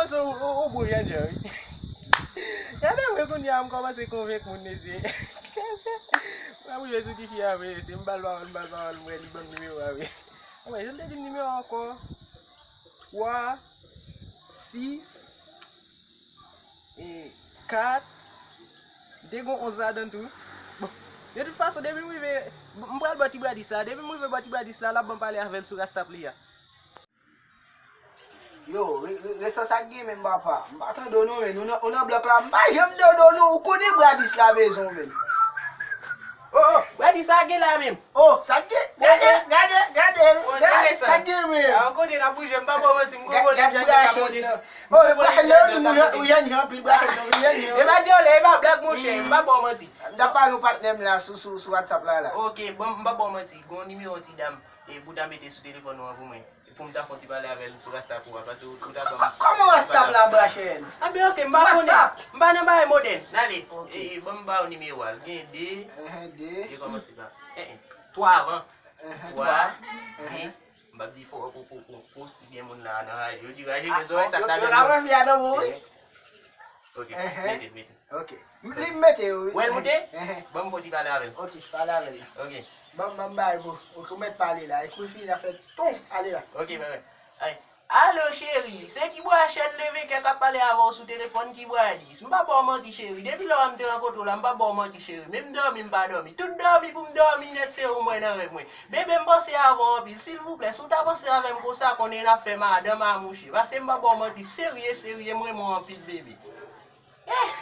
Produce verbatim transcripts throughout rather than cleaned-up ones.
So, ou, ou bon jèn jan, wi. Gade mwen kounye a, m kòmanse konvenk moun, mesye. Mwen, mwen jwe sou tifi a, mesye. M ba l pawòl, m ba l pawòl, m wè li ban m nimewo a, wi. Mwen, jan m te di m nimewo a ankò. Twa, sis, e, kat. M te gen onz ladan tou. Bon, de tout fason, depi m rive, m pral bò ti bradis la. Depi m rive bò ti bradis la, l ap ban m pale avè l sou rasta pli a. Yo, re-, re-, resan sa k gen menm, papa? M pa tande w non, men. Ou nan, ou nan blòk la, m pa janm tande w non. Ou konnen bradis la bezwen w menm. Oh, oh, bradis sa gen la menm. Oh, sa k gen? Gade, gade, gade, gade, sa k gen menm. Ah, ou konnen n ap bouje, m pa ba w manti, m gwo vòlè, m jan jan k ap monte. Oh, brachèn nan, ou jèn jan anpil, brachèn nan, ou jèn jan. E pa dyòlè, e pa blag, monchè, m pa ba w manti. M t ap pale yon patnè m la sou, sou, sou WhatsApp la, la. Ok, bon, m pa ba w manti, gon nimewo ti dam, e bouda mete sou telefòn ou an pou mwen. Pou m ta fè yon ti pale avè l sou rasta pou a, paske ou, ou ta ban m. Kò-, kòman WhatsApp la, brachèn? Anben, ok, m pa konnen. WhatsApp. M pa nan bagay modèn. N ale. Ok. E, e, ban m ba w nimewo a. L gen de. Enhen, de. E kòmanse pa. Enhen. Twa avan. Enhen, twa. Twa. Enhen. De. M p ap di fò pou, pou, pou, pou si gen moun la nan raje. Yo di raje gen zòrèy, sa k ta jwenn nou. Yo ka pran fi a nan mou, wi. Enhen. Ok, mete, mete. Ok. Li mete yo, wi. Wè l moute? Enhen. Ban m fè yon ti pale avè l. Ok, pale avè l la. Ok. Ban m, ban m bay pou. Ok, ou mèt pale la. Ekri fi la fè ton, ale la. Ok, mwen, mwen. Ay. Alo, cheri, se ki bwa chèn leve kè k ap pale avè w sou telefòn ki bwa dis. M pa ba w manti, cheri. Depi lè m te rankontre w la, m pa ba w manti, cheri. Menm dòmi, m pa dòmi. Tout dòmi pou m dòmi nèt, se ou m wè nan rèv mwen. Bebe, m panse avè w anpil. Silvouplè, si w ta panse avè m konsa, konnen n ap fè madanm a mouche. Paske m pa ba w manti, serye, serye, m renmen w anpil, bebe. Eh!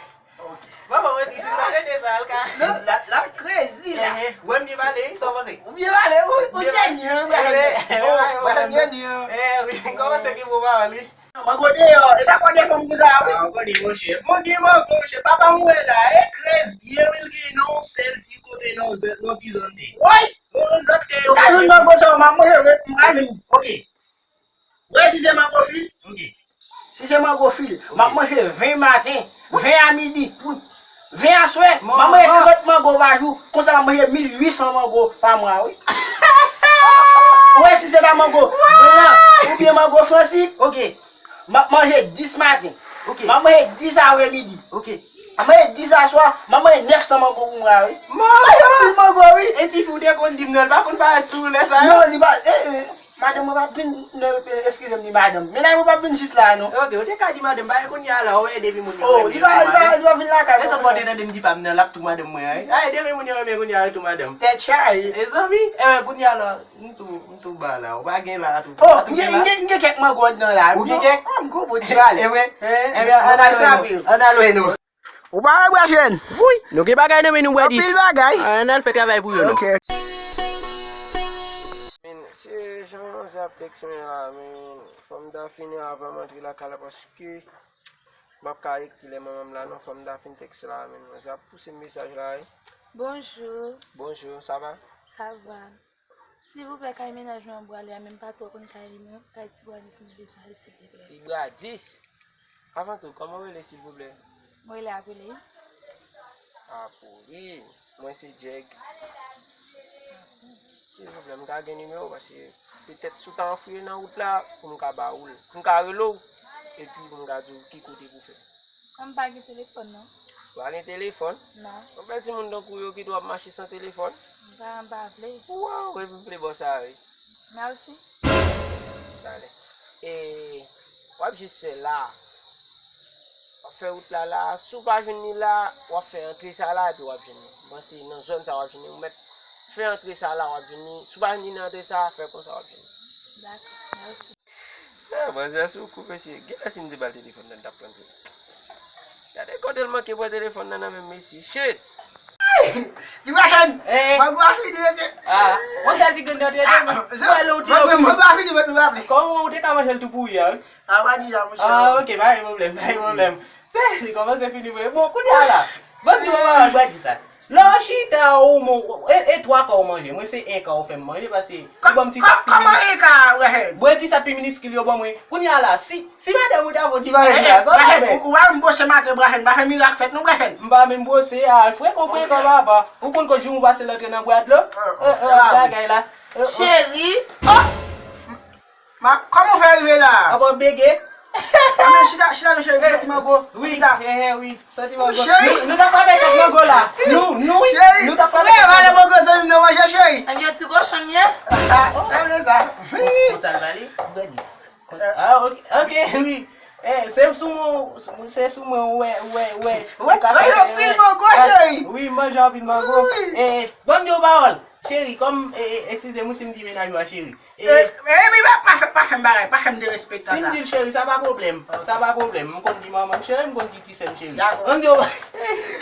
Ok. Bon, bon, mwen di, si m ta tande sa, l ka. Non, la, la crazy, la. Eh, eh, wè m byen pale, sa w panse? Ou byen pale, ou, ou jènyan, brèt. Eh, eh, eh, eh, eh, eh, eh, eh, eh, eh, wi, m kòmanse gen bon pawòl, wi. Mango deyò, e sa fò de fanm konsa, wi. Ah, ou konnen, monchè. Bon, gen mango, monchè. Papa m wè la, e krèz byen, wi, l gen nan yon sèl ti kote, nan yon zè-, nan yon ti zòn de. Woy! Bon, lòt ke yo. Ka jwenn mango sa, m ap manje, wi, m ka jwenn. Ok. Wè, si se mango fil. Ok. Si se mango fil, m ap manje ven maten, ven a midi, ven aswè, m ap manje trant mango pa jou, konsa m ap manje mil uit san mango pa mwa, wi. Wè, si se ta mango blan oubyen mango fransi, ok, m ap manje dis maten, ok, m ap manje dis aprèmidi, ok, m ap manje dis aswè, m ap manje nèf san mango pou mwa, wi. Manje anpil mango, wi. E tifi w te konn di m non, l pa konn parèt sou ou lè sa yo? Non, li pa, eh, eh. Madanm mwen p ap vin, non, eh, eskize m, di madanm. Mennaj mwen p ap vin jis la, non. Ok, ou te ka di madanm, paske kounye a la, ou wè depi moun yo renmen yo tou madanm. Oh, li pa, li pa, li pa vin lakay mwen. Lè sa fò te tande m di pa m nan, l ap tou madanm mwen an, wi. Ay, depi moun yo renmen kounye a, yo tou madanm. Tèt chaje. E zanmi, e wè kounye a la, m tou, m tou ba la, ou pa gen la, tou. Oh, m gen, m gen, m gen kèk mango anndan la. Ou gen kèk? Ah, m gwo bò ti valè. E vre? Hein? Ebyen, ann al wè nou. Ann al wè nou. Ou pa wè bwa jèn? Wi, nou gen bagay nan men nou, bwa dis. Anpil bagay. Ann al fè travay pou yo, non. Ok. Men, se jan manzè ap tèks mwen la, men, fò m ta fini avan m antre lakay la, paske m p ap ka ekri lè manman m la, non, fò m ta fin tèks la, men, manzè ap pouse m mesaj la, wi. Bonjou. Bonjou, sa va? Sa va. Silvouplè, kay mennaj mwen an m prale a, men m pa twò konn kay li non. Kay ti bwa dis m bezwen ale, silvouplè. Ti bwa dis? Avan tou, kòman w rele, silvouplè? Mwen rele Apoline. Apoline. Mwen se Djèg. Silvouplè, m ka gen nimewo w, paske petèt si w ta anfouye nan wout la, pou m ka ba ou l. Pou m ka rele w, epi pou m ka di w ki kote pou fè. Mwen m pa gen telefòn, non. Ou pa gen telefòn? Non. Yon bèl timoun tankou w yo ki dwe ap mache san telefòn? M pa, m pa vle. Waw, epi m vle ba w sa, wi. Mèsi. Talè. E, w ap jis fè la. W ap fè wout la la. Si w pa jwenn li la, w ap fè antre sa la, epi w ap jwenn li. M panse nan zòn sa w ap jwenn li. Ou mèt fè antre sa la, w ap jwenn li. Si w pa jwenn li nan antre sa, fè konsa, w ap jwenn li. Dakò, mèsi. Sè, manzè sou kou, mesye. Genlè si m te ba l telefòn nan, l t ap pran tou. Gade kote l manke pran telefòn nan nan men m, mesye. Shit! Ti Braken! Eh. Mango a fini, mesye. Ah, yon sèl ti grenn nan te rete, men. Mwen, lè w ti mango a fini, mwen, nou pa vle. Kòman ou te ka manje l tou pouri a, wi? Ah, pa di sa, monchè. Ah, ok, pa gen pwoblèm, pa gen pwoblèm. Se, li kòmanse fini vre. Bon, kounye a la, ban m di w, mwen, mwen, mwen di sa. Lè w chita, ou, ou, e, e twa ka w manje. Mwen, se en ka w fè m manje, paske ou ban m ti sak pi minis-, kòman en ka, Braken? Bwè ti sak pi miniskil yo ban mwen. Kounye a la, si, si madanm ou ta fè w ti bagay la, sa w ta fè? Ou, ou pa menm bwose maten, Braken, pa fè mirak fèt non, Braken. M pa menm bwose, a, frekan, frekan, papa. Ou konn kot jou m pase l antre nan bwat dlo? Eh, eh, bagay la. Eh, eh. Cheri. Oh! Ma, kòman w fè rive la? Apa w bege? Anben, chita, chita non, cheri, m santi mango. Wi, chita. He, he, wi. Santi mango. Cheri. Nou, nou t ap frape kèk mango la. Nou, nou, wi. Cheri. Nou t ap frape kèk mango. Mango zanmi m nan manje, cheri. Anben, ti kochon m ye. Sa vle sa. Konsa l pale, ou gade. Ah, ok, ok, wi. Eh, se sou mwen, se sou mwen, wè, wè, wè. Wè, wè, anpil mango, cheri. Wi, manje anpil mango. Eh, ban m di w pawòl. Cheri, kòm, eh, eh, eskize m si m di mennaj ou a cheri. Eh, eh, epi pa, pa fè, pa fè m bagay, pa fè m derespektan sa. Si m di l cheri, sa pa pwoblèm. Sa pa pwoblèm. M konn di manman m cheri, m konn di ti sè m cheri. Dakò. Ban m di w,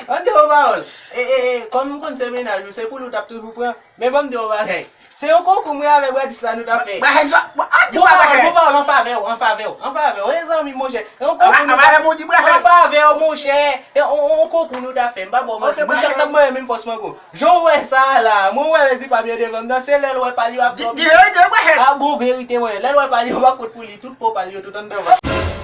ban m di w pawòl. Eh, eh, eh, kòm m konn se mennaj ou, se pou li w t ap toujou pran. Men ban m di w yon bagay. Se yon konkou mwen avè Bradis la nou t ap fè. Bon pawòl, bon pawòl an favè w, an favè w, an favè w. E zanmi, monchè. Yon konkou nou t ap fè. An favè w, monchè. E yon, yon konkou nou t ap fè. M pa ba w manti. Monchè, m t ap manyen menm fòs mango. Jan w wè sa a la, mwen wè Rezi pa byen devan m nan, se lè l wè pa l yo ap dòmi. Di verite, monchè. A bon verite, mwen. Lè l wè pa l yo pa kot pou li, tout po pa l yo, tout anndan vant.